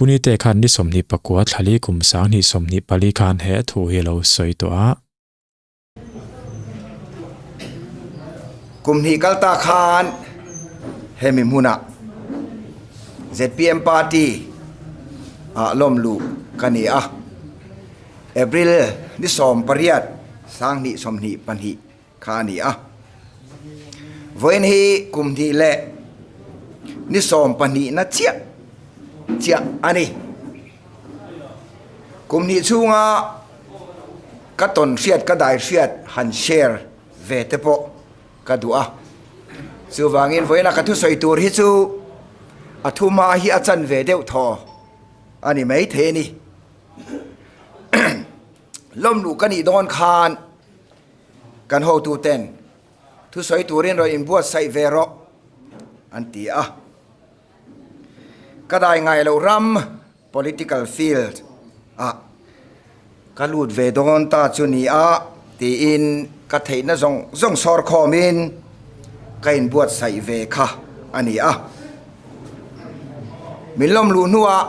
Punite khan ni 29 thlali kum 2024 khan he thu hi a lo sawi tawh a. Kum hnih kal ta khan hemi hmunah zpm party ah lawm luh ka ni a, April ni 18 2022 kha a ni a. Vawiin hi kum hnih leh ni 12 na chiah chiah a ni. Kum hnih chhunga ka tawn hriat ka dai hriat han share ve te pawh ka duh a. Chuvangin vawiina ka thusawi tur hi chu a thu hma hi a chan ve deuh thaw a ni maithei a ni. Lawmluh ka nih dawn khan kan hotu ten thusawi turin rawn inbuatsaih ve rawh an ti a. Ka dai ngai loh ram political field ah ka lut ve dawn ta chu ni a tiin ka theihna zawng zawng sawr khawmin ka inbuatsaih ve kha a ni a. Min lawm luh hnuah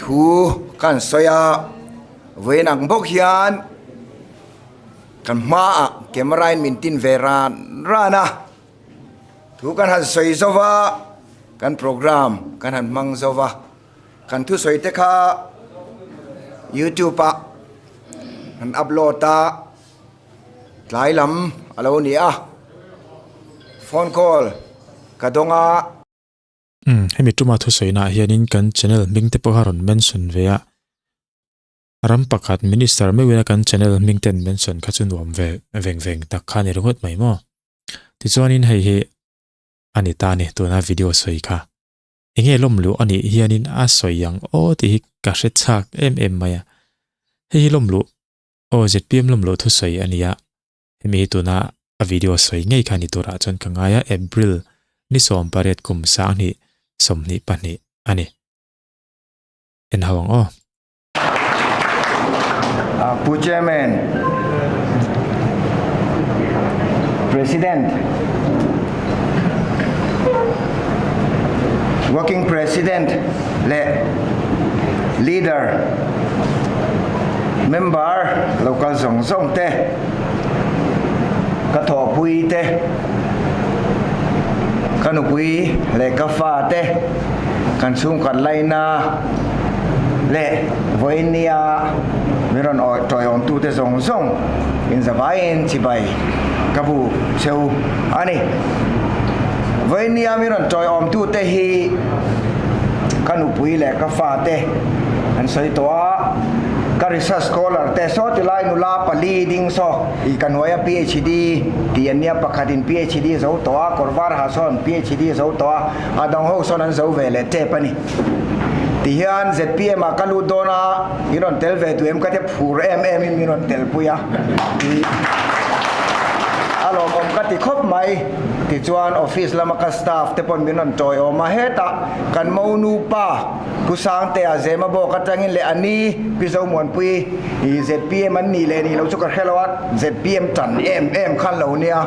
thu ka han sawi a, vawiin ang bawk hian kan hmaah camera in min tin ve ran ran a. Thu kan han sawi zo va, kan program kan han hmang zo va, kan thusawi te kha youtube ah an upload a, tlai lam a lo ni a, phone call ka dawng a. Umm, hemi tuma thusawi naah hianin kan channel hming te pawh kha rawn mention ve a, ram pakhat minister meuhin a kan channel hming ten mention kha chu nuam ve veng veng tak kha a ni ringawt mai maw. Tichuanin hei hi a ni ta a ni tuna video sawi kha. Enge lawm luh a nih hianin a sawi ang aw tih hi ka hre chak em em mai a. Hei hi lawm luh aw zpm lawm luh thusawi a ni a. Hemi hi tuna a video sawi ngei kha ni turah chuan ka ngai a April ni 18 kum 2022 a ni. En ho ang aw. Pu Chairman, President, Working President leh Leader, Member local zawng zawng te, ka thawhpui te, ka nupui leh ka fa te, kan chhungkhat laina, leh vawinia min rawn awih tawiawmtute zawng zawng inzavaiin chibai ka bu cheu a ni. Vawinia min rawn tawiawmtute hi ka nupui leh ka fate an sawi tawh a, ka research scholar te saw tilai nula pali ding saw i ka hnuaia PhD tih an nia, pakhatin PhD zo tawh a, kawr var ha sawn PhD zo tawh a, a dang ho sawn an zo ve leh tep a ni. Tihian zpm ah ka lut dawn a, min rawn tel ve duh em ka ti phur em em in min rawn tel pui a, tih a lawmawm ka ti khawp mai. Tichuan office lama ka staff te pawn min rawn tawiawm a, hetah kan monu pa Pu Sangtea Zema bawk atangin leh a ni Pi Zomuanpui i zpm an nih leh nih loh chu ka hre lo a, zpm tan em em kha lo nia,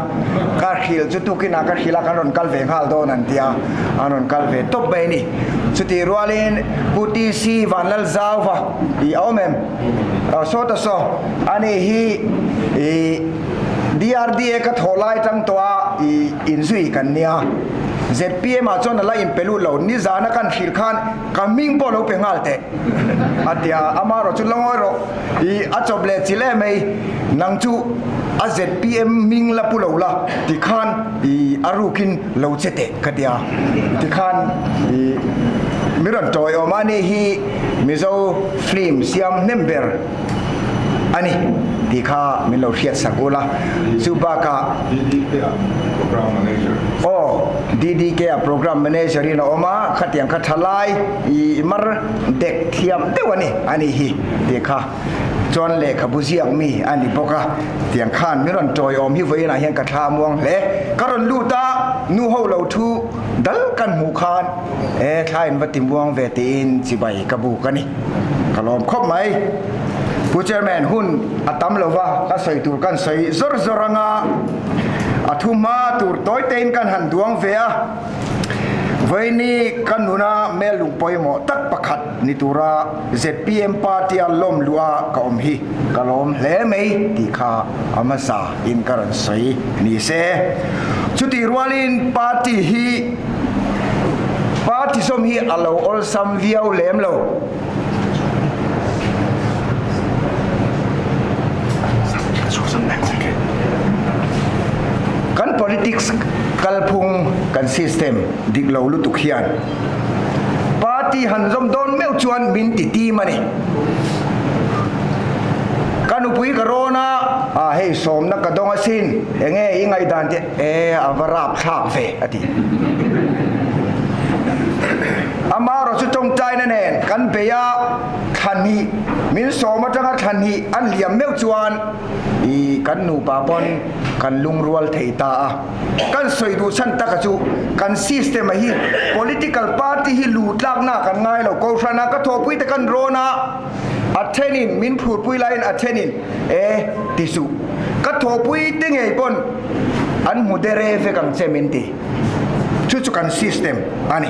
ka hrilh chu tukinah ka hrilh a kan rawn kal ve nghal dawn an tia, an rawn kal ve tawp mai a ni. Chutih rualin Pu TC Vanlalzauva i a awm em? Saw ta saw, ani hi i DRDA ka thawh lai tang tawh a i inzui kan nia. Zpm ah chuan a la inpe lut lo, nizana kan hrilh khan ka hming pawh lo pe nghal teh a ti a, amaherawh chu la ngawi rawh i a chawp leh chilh em mai, nang chu a zpm hming la pu lo la tikhan i a rukin lo che teh ka ti a, tikhan i mi rawn tawiawm a ni hi Mizo film siam hnem ber a ni tih kha min lo hriat sak ula, chu bakah aw DDK ah program manager in a awm a, khatiang kha tha lai i mar dek thiam deuh a ni a nih hi tih kha chuan lehkhabu ziak mi a ni bawk a, tiang khan min rawn tawiawm hi vawiinah hian ka thla muang hle, ka rawn lut a nu ho lo thu dal kan hmuh khan e thla in va ti muang ve tiin chibai ka buk a ni. Ka lawm khawp mai. Pu Chairman, hun a tam lo va, ka sawi tur kan sawi zawr zawr anga a thu hma tur tawi tein kan han duang ve a. Vawiini ka nuna mel lung pawimawh tak pakhat ni tura zpm party-a lawm luh a ka awm hi ka lawm hle mai tih kha a hmasa in ka rawn sawi ni se. Chutih rualin party hi party sawm hi a lo awlsam viau lem lo. Kan politics kalphung kan system dik lo lutuk hian party han zawm dawn meuh chuan min ti tim a ni. Ka nupui ka rawn a, a hei sawmna ka dawng asin, enge i ngaihdan te, e a va rapthlak ve a ti. Amaherawh chu tawngtaina nen kan bei a, thla hnih min sawm atanga thla hnih an liam meuh chuan i kan nupa pawn kan lungrual thei ta a. Kan sawi duh chhan taka chu kan system a hi political party hi lu tlakna kan ngai lo. Kohhranah ka thawhpui te kan rawn a, a thenin min phurpui laiin a thenin e ti suh. Ka thawhpui te ngei pawn an hmu dere vek ang che min ti. Chu chu kan system a ni.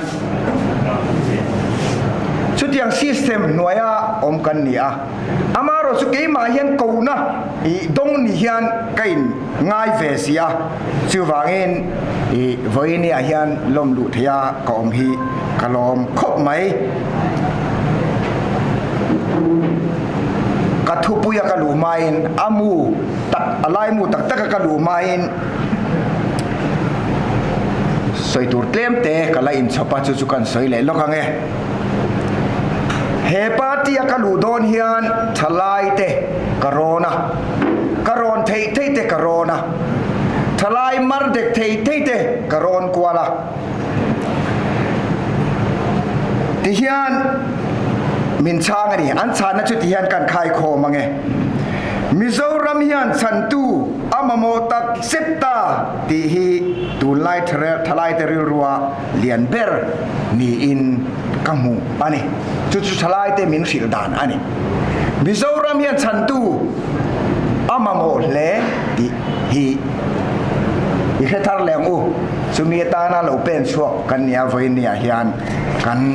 Chutiang system hnuaia awm kan ni a. Amaherawh chu keimah hian kohna i dawng ni hian ka in ngai ve si a. Chuvangin i vawiiniah hian lawm luh theia ka awm hi ka lawm khawp mai. Ka thupuia ka luh hmain a mu tak a laimu tak taka ka luh hmain Sawi tur tlem te ka la inchhawp a, chu chu kan sawi leh lawk ang e. He party a ka luh dawn hian thalai te ka rawn a, ka rawn theih theih te ka rawn a, thalai mar dek thei thei te ka rawn kual a. Tihian min chhang a ni, an chhanna chu tihian kan khaikhawm ang e. Mizoram hian chhantu a mamawh tak zet ta tih hi tunlai thalaite rilrua lian ber niin ka hmu a ni. Chu chu thalaite min hrilh dan a ni. Mizoram hian chhantu a mamawh hle tih hi i hre thar leh ang u. Chumi atana lo pen chhuak kan nia vawinia hian kan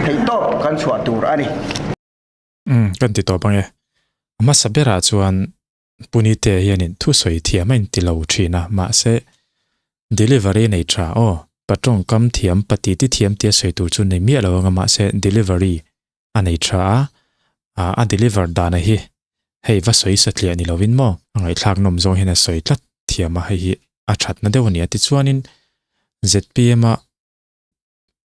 theihtawp kan chhuah tur a ni. Umm kan ti tawp ange. A hmasa berah chuan Punite hianin thusawi thiam a inti lo thin a, mahse delivery nei tha aw, pa tawngkam thiam, pa titi thiam tia sawi tur chu nei miah lo anga mahse delivery a nei tha a, a deliver dana hi hei va sawi satliah ni lovin maw a ngaihthlak nawm zawng hian a sawi tlat thiam a, hei hi a thatna deuh a ni a tichuanin zpm a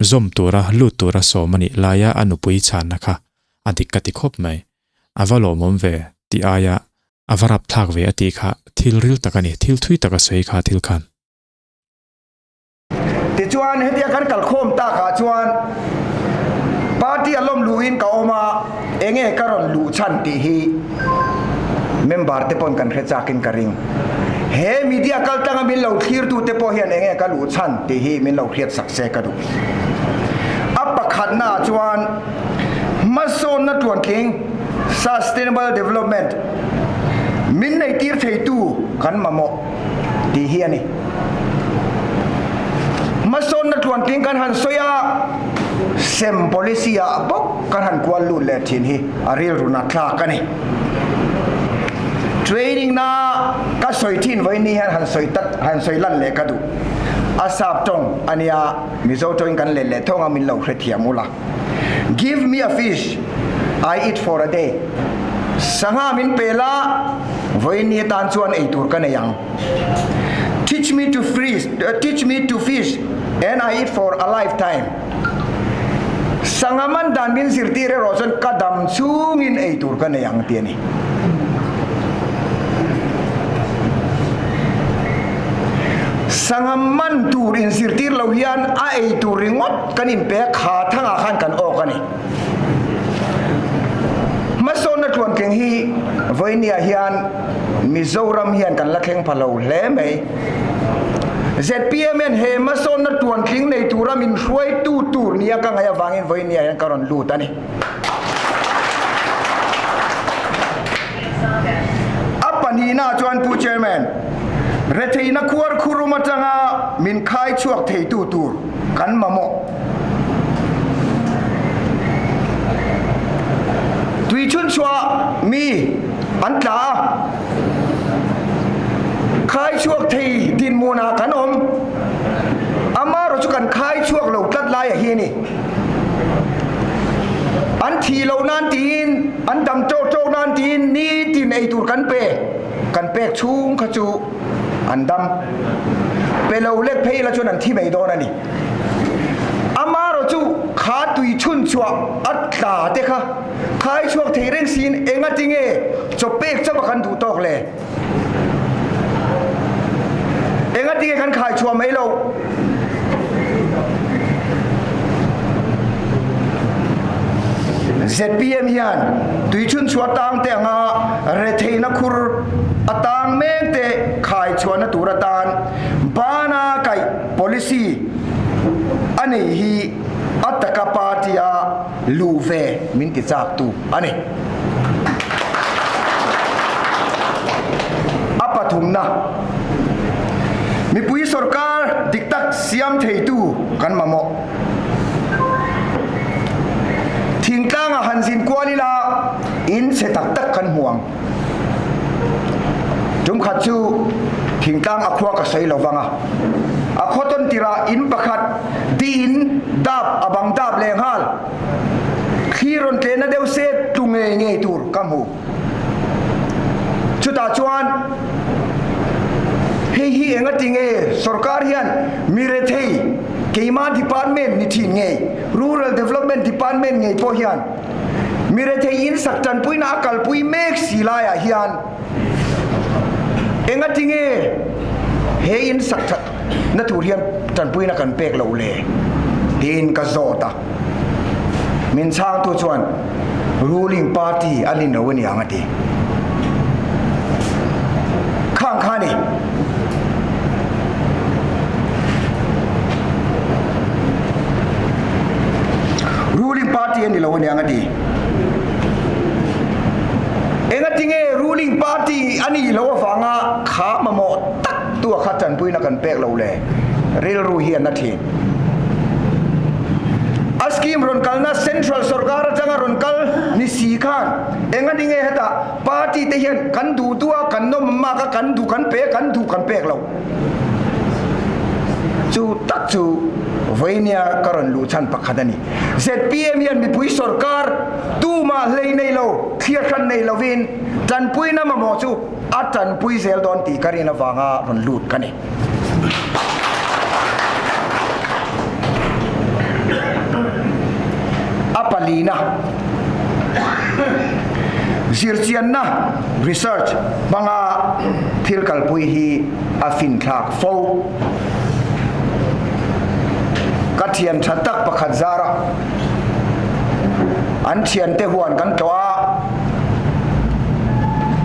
Zawm tura lut tura sawm a nih laia a nupui chhanna kha a dik ka ti khawp mai. A va lawmawm ve tih aia a va rapthlak ve a tih kha thil ril tak a ni, thil thui tak a sawi kha thil khan. Tichuan hetia kan kalkhawm takah chuan party a lawm luhin ka awm a, enge ka rawn luh chhan tih hi member te pawn kan hre chakin ka ring. He media kaltlanga min lo thlirtu te pawh hian enge ka luh chhan tih hi min lo hriat sak se ka duh. A pakhatna ah chuan hmasawnna tluantling, sustainable development, min neitir theitu kan mamawh tih hi a ni. Hmasawnna tluantling kan han sawi a, sem policy ah bawk kan han kual lut leh thin hi a rilru nat thlak a ni. Training na ka sawi thin vawiin ni hian han sawi tak han sawi lan leh ka duh. A sap tawng a nia Mizo tawngin kan let leh thawng a min lo hrethiam ula. Give me a fish, I eat for a day. Sangha min pe la, vawiin ni atan chuan ei tur ka nei ang. Teach me to freeze, teach me to fish and I eat for a lifetime. Sangha man dan min zirtir erawh chuan ka dam chungin ei tur ka nei ang ti a ni. Sangha man tur inzirtir lo hian a ei tur ringawt kan inpe a, kha thangah khan kan awk a ni. Hmasawnna tluantling hi vawinia hian Mizoram hian kan la thleng pha lo hle mai. Zpm hian he hmasawnna tuantling nei tura min hruaitu tur nia ka ngaih avangin vawinia hian ka rawn lut a ni. A pahnihna chuan Pu Chairman, retheihna khuar khurum atanga min khai chhuak theitu tur. kan mamawh. Tui chhunchhuah mi an tla a, khai chhuak thei dinhmunah kan awm. Amaherawh chu kan khai chhuak lo tlat lai a hi a ni. An thih loh nan tiin, an dam tawk tawk nan tiin nitin ei tur kan pe, kan pek chhung kha chu an dam. Pe lo lek phei ila chuan an thi mai dawn a ni. Amaherawh chu kha tui chhun chhuah a tla te kha khai chhuak thei reng siin engati nge chaw pek chauh a kan duh tawk le? Engati nge kan khai chhuah mai loh? ZPM hian tuichhunchhuah tang te anga retheihna khur a tang mek te khai chhuahna tur atan bana kaih policy a nei hi a taka party a luh ve min ti chak tu a ni. A pathumna, mipui sorkar dik tak siam theitu kan mamawh. Thingtlangah han zin kual ila in chhe tak tak kan hmu ang. Tumkhat chu thingtlang a khua ka sawi lo vang a, a khaw tawn tirah in pakhat diin dap a bang dap lehnghal. Thli rawn tlehna deuh se tlu ngei ngei tur ka hmu. Chutah chuan hei hi engati nge sorkar hian mi rethei keimah department ni thin ngei, Rural Development Department ngei pawh hian mi rethei in sak tanpuina a kalpui mek si laiah hian engati nge he in sak that na tur hian tanpuina kan pek loh le tiin ka zawt a. Min chhangtu chuan ruling party a ni lo aniang a ti. Khang kha ni. Ruling party a ni lo aniang a ti. Engatinge ruling party a nih loh avanga kha mamawh tak tua kha tanpuina kan pek lo le? Rilru hi a na thin. A scheme rawn kalna Central sorkar atanga rawn kal ni si khan eng a ni nge hetah party te hian kan duh duh a, kan nawm mak a, kan duh kan pe, kan duh kan pek lo. Chu tak chu vawinia ka rawn luh chhan pakhat a ni. Zpm hian mipui sorkar tumah hlei nei lo, thliar hran nei lovin tanpuina mamawh chu a tanpui zel dawn tih ka rin avanga rawn lut ka ni. A palina, zirchianna, research, hmanga thil kalpui hi a finthlak fo. Ka thian tha tak pakhat zara an thiante huan kan tlawh a,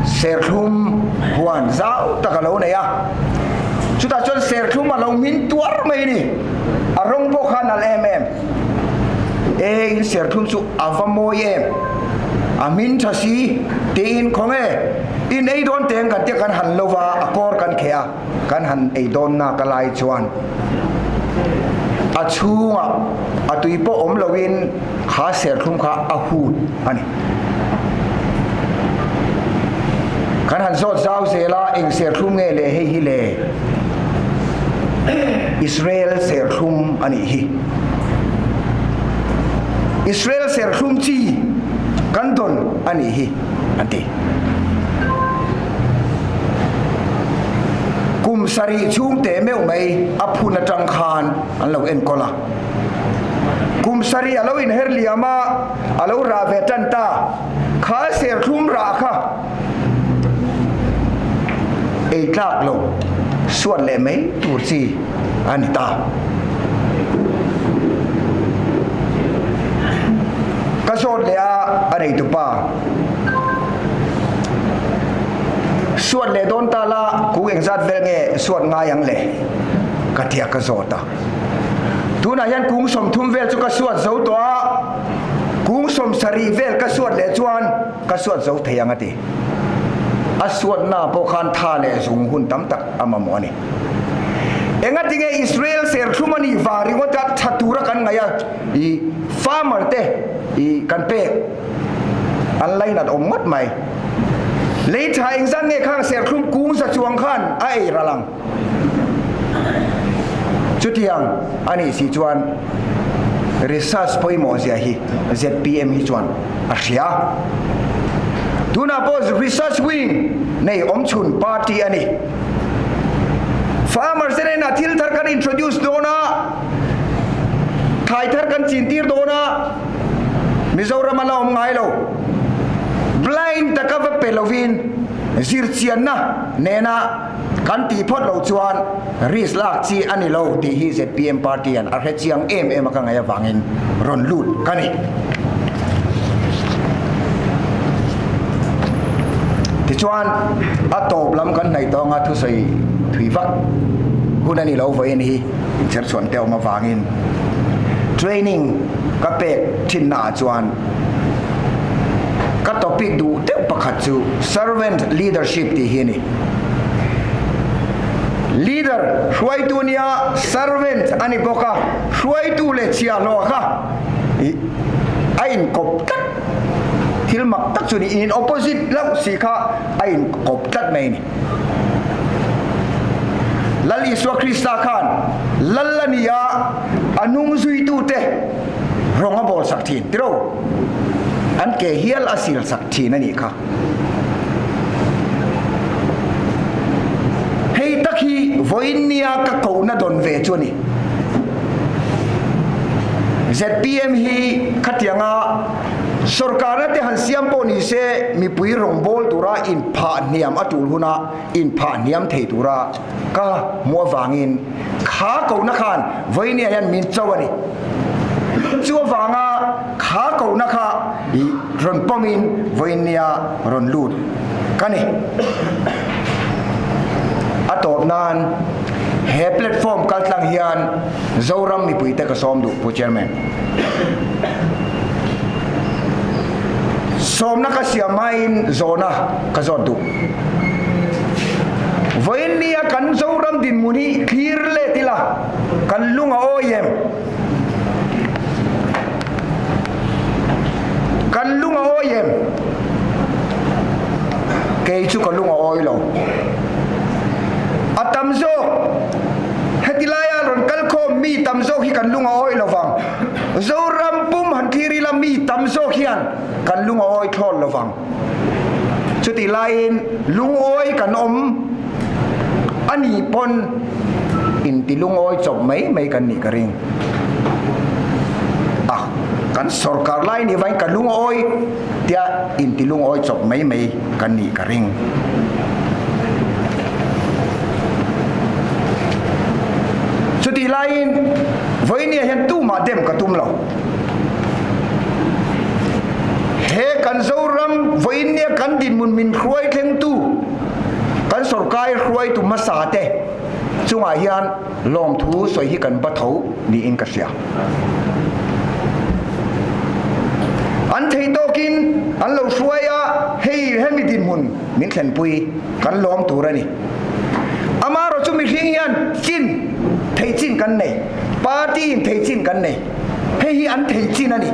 serthlum huan zau tak a lo nei a, chutah chuan serthlum a lo hmin tuar mai a ni, a rawng pawh kha a nalh em em, e in serthlum chu a va mawi em, a hmin tha si tiin khawnge in ei dawn teng kan tia kan han lo va, a kawr kan kheh a. Kan han ei dawn nak a lai chuan a chhungah a tui pawh awm loin kha serthlum kha a hut a ni. Kan han zawt zau zel a, eng serthlum nge le hei hi le? Israel serthlum a nih hi. Israel serthlum chi kan dawn a nih hi an ti. Kum sarih chhung teh meuh mai a phun atang khan an lo enkawl a. Kum sarih a lo inher liam a, a lo rah ve tan ta. Kha serthlum rah kha ei tlak lo suat leh mai tur chi a ni ta. Ka zawt leh a, a neitupa. Suat leh dawn ta la, kung engzat vel nge suat ngai ang le? Ka ti a ka zawt a. Tunah hian kung 30 vel chu ka suat zo tawh a, kung 70 vel ka suat leh chuan ka suat zo thei ang a ti. A suatna pawh khan tha leh zung hun tam tak a mamawh a ni. Engatinge Israel serthlum a nih vang ringawta tha tura kan ngaih a, i farmer te i kan pek an lainat awm ngawt mai. Lei tha engzat nge khang serthlum kung za chuang khan a ei ral ang. Chutiang a nih si chuan research pawimawh zia hi zpm hi chuan a hria. Tunah pawh research wing nei awmchhun party a ni. Farmers te hnenah thil thar kan introduce dawn a, thlai thar kan chintir dawn a, Mizoram a la awm ngai lo. Blind taka va pe lovin zirchianna nena kan tih phawt loh chuan risk lak chi a ni lo tih hi zpm party hian a hre chiang em em a ka ngaih avangin rawn lut ka ni. Tichuan a tawp lam kan hnaih tawng a thusawi thui vak hun a ni lo vawiin hi inchherchhuan te awm avangin training ka pek thinna ah chuan ka topic duh deuh pakhat chu servant leadership tih hi a ni. Leader hruaitu nia servant a ni bawk a, hruaitu leh chhiahhlawh kha a inkawp tlat. Thil mak tak chu ni, in opposite loh si kha a inkawp tlat mai a ni. Lal Isua Krista khan Lal a ni a, a hnung zuitute rawng a bawl sak thin tiro, an ke hial a sil sak thin a nih kha. Hei tak hi vawiin nia ka kohna dawn ve chu a ni. Zpm hi khatianga sorkarna te han siam pawh ni se mipui rawngbâwl tura inphah hniam a tul huna inphah hniam thei tura ka hmuh avangin kha kohna khan vawiin nia hian min cho a ni. Chu avanga kha kohna kha i rawn pawmin vawiin nia rawn lut ka ni. A tawp nan he platform kaltlang hian Zoram mipuite ka sawm duh Pu Chairman. Sawmna ka siam hmain zawhna ka zawt duh. Vawiin nia kan Zoram dinhmun hi thlir let ila kan lung a awi em? Kan lung a awi em? Kei chu ka lung a awi lo. A tam zawk heti laia rawn kal khawm mi tam zawk hi kan lung a awi lo vang. Zoram pum han thlir ila mi tam zawk hian kan lung a awi thlawn lo vang. Chutih laiin lungawi kan awm a nih pawn inti lungawi chawp mai mai kan nih ka ring. A, kan sorkar lai nih vangin ka lungawi tia inti lungawi chawp mai mai kan nih ka ring. Chutih laiin vawinia hian tumah dem ka tum lo. He kan Zoram vawinia kan dinhmun min hruai thlengtu kan sorkar hruaitu hmasa te chungah hian lawmthu sawi hi kan ba tho niin ka hria. An thei tawkin an lo hruai a, hei hemi dinhmun min thlenpui kan lawm tur a ni. Amaherawhchu chu mihring hian chin thei chin kan nei, party in thei chin kan nei. Hei hi an thei chin a ni.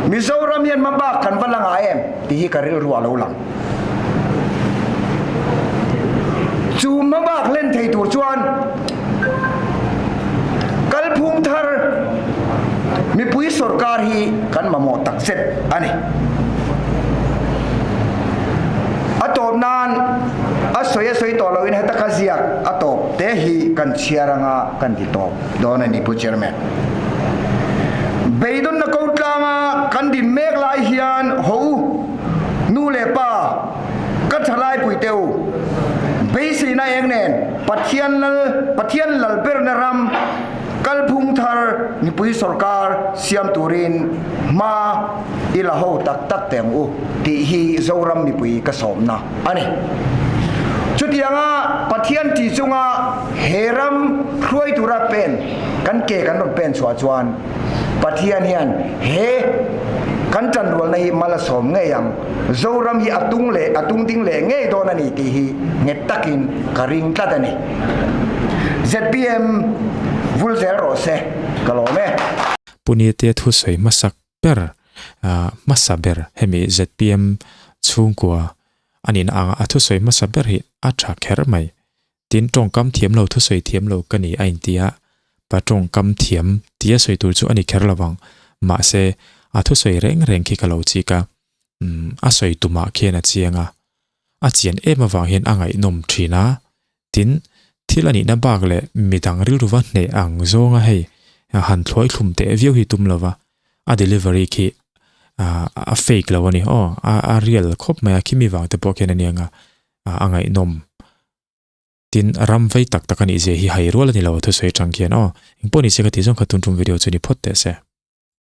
Mizoram hian hmabak kan va la ngai em tih hi ka rilru a lo lang. Chu hmabak hlen thei tur chuan kalphung thar mipui sorkar hi kan mamawh takzet a ni. A tawp nan a sawi a sawi tawh loin heta ka ziak a tawp te hi kan chhiar anga kan ti tawp. Dawn a ni Pu Chairman. Beidawnna ko tlanga kan din mek lai hian ho u, nu leh pa, ka thalai pui teh u. Beiseina eng nen Pathian lal, Pathian lal berna ram kalphung thar mipui sorkar siam turin hma i la ho tak tak teh ang u tih hi Zoram mipui ka sawmna a ni. Chutianga Pathian tih chunga He ram hruai tura pen kan ke kan rawn pen chhuah chuan Pathian hian he kan tanrualna hi mal a sawm ngei ang, Zoram hi a tung leh a tung ding leh ngei dawn a ni tih hi nghet takin ka ring tlat a ni. ZPM vul zel rawh se, ka lawm e. Punite thusawi hmasak ber, hmasa ber hemi ZPM chhungkua a nihna anga a thusawi hmasa ber hi a tha kher mai. Tin, tawngkam thiam lo thusawi thiam lo ka ni a inti a, pa tawngkam thiam tia sawi tur chu a ni kher lovang. Mahse, a thusawi reng reng khi ka lo chik a, a sawi tumah khian a chiang a, a chian em avang hian a ngaihnawm thin a, tin, thil a nihna bak leh midang rilru va hneh ang zawnga hei han thluai thlum teh viau hi tum lova, a delivery khi a fake lo a ni aw, a real khawp mai a, khimi vang te pawh khian a nia nga a ngaihnawm. Tin, ram vei tak tak a nih zia hi hai rual a ni lo a thusawi atang khian aw, engpawh ni se ka tih zawng kha tun tum video chu ni phawt teh se.